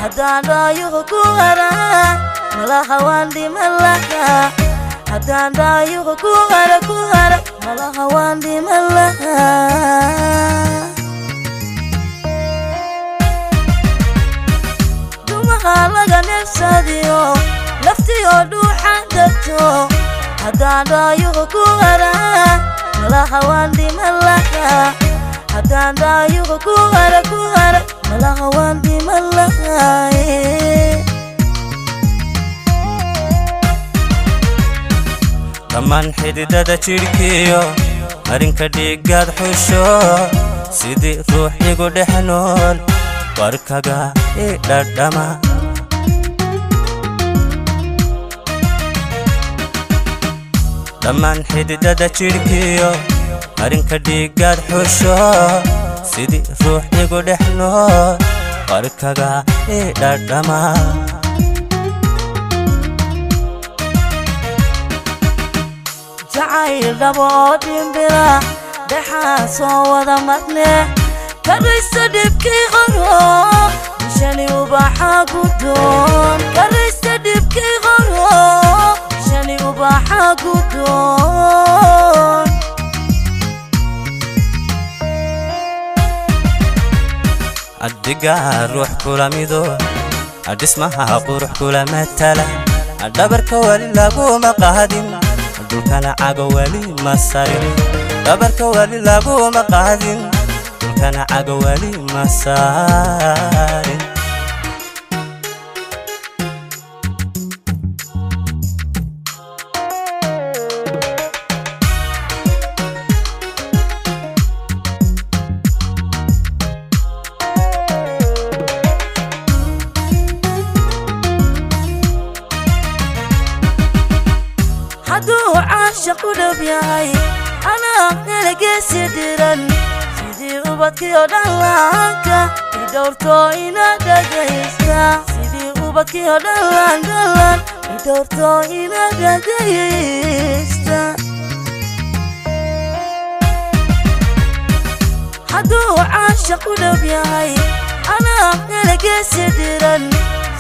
Haddaan dhaayuhu ku arag, malaha waan dhiman lahaa. Haddaan dhaayuhu ku arag, ku arag, malaha waan dhiman lahaa. Dumaha laga neefsadiyo, laftiyoo dhuuxa degto. Haddaan dhaayuhu ku arag, malaha waan dhiman lahaa. Haddaan dhaayuhu ku arag, ku arag, malaha waan dhiman lahaa. Dhammaan xididada jidhkiyo marinka dhiiggaad xusho, sidii ruux igu dhex nool warkaga i dhadhama. Dhammaan xididada jidhkiyo marinka dhiiggaad xusho, sidii ruux igu dhex nool warkaga i dhadhama. Jacayl dhabo oo dhimbila dhexaa soo wada marne, karaysta dhibkii qoro, bishani ubaxa gudoon. Karaysta dhibkii qoro, bishani ubaxa gudoon. Addigaa ruux kula mido, dhismaha qurux kula matala. Dhabarka weli laguma qaadin, dhulkana cago weli ma sarin. Dhabarka weli laguma qaadin, dhulkana cago weli ma sarin. Hadduu caashaq u dhow yahay, anaa helageesi diran, sidii ubadkii oo dhan laanka i dhowrto ina dhagaysta. Sidii ubadkii oo dhan laan dhalan i dhowrto ina dhagaysta. Hadduu caashaq u dhow yahay, anaa helageesi diran,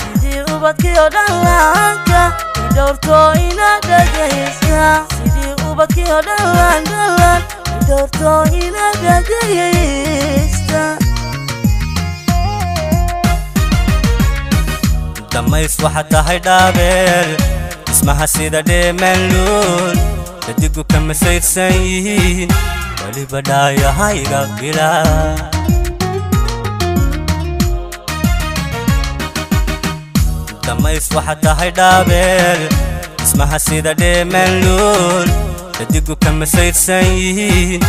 sidii ubadkii oo dhan laanka i dhowrto ina dhagaysta. Sidii ubadkii oo dhan laan dhalan i dhowrto ina dhagaysta. Dhammays waxaad tahay dhaabeel, dhismaha sida dheemanluul, dadigu kama sayrsan yihiin weliba dhaayahayga bilaa. Dhammays waxaad tahay dhaabeel, dhismaha sida dheemanluul, dadigu kama sayrsan yihiin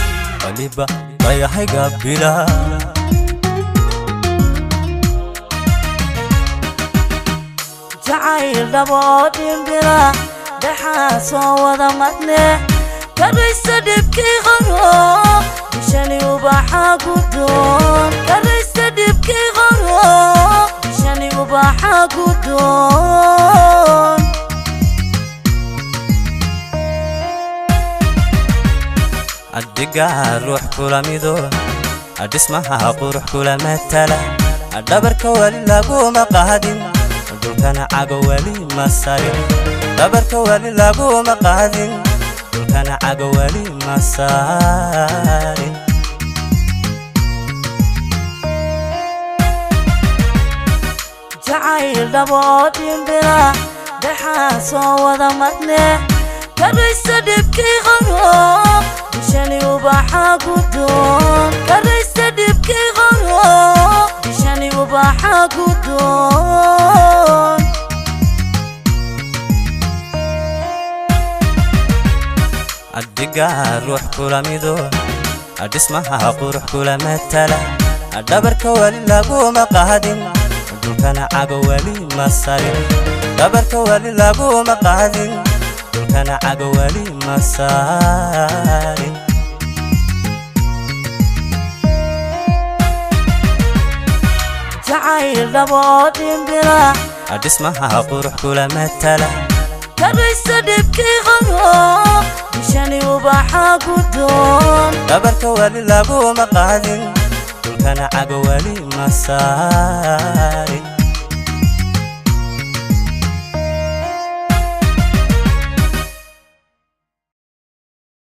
weliba dhaayahayga bilaa. Jacayl dhabo oo dhimbila dhexaa soo wada marne, karaysta dhibkii qoro, bishani ubaxa gudoon. Karaysta dhibkii qoro, bishani ubaxa gudoon. Addigaa ruux kula mido, dhismaha qurux kula matala. Dhabarka weli laguma qaadin, dhulkana cago weli ma sarin. Dhabarka weli laguma qaadin, dhulkana cago weli ma sarin. Jacayl dhabo oo dhimbila dhexaa soo wada marne, karaysta dhibkii qoro, bishani ubaxa gudoon. Karaysta dhibkii qoro, bishani ubaxa gudoon. Addigaa ruux kula mido, dhismaha qurux kula matala. Dhabarka weli laguma qaadin, dhulkana cago weli ma sarin. Dhabarka weli laguma qaadin, dhulkana cago weli ma sarin. Jacayl dhabo oo dhimbila dhismaha qurux kula matala, karaysta dhibkii qoro, bishani ubaxa gudoon. Dhabarka weli laguma qaadin, dhulkana cago weli ma saarin.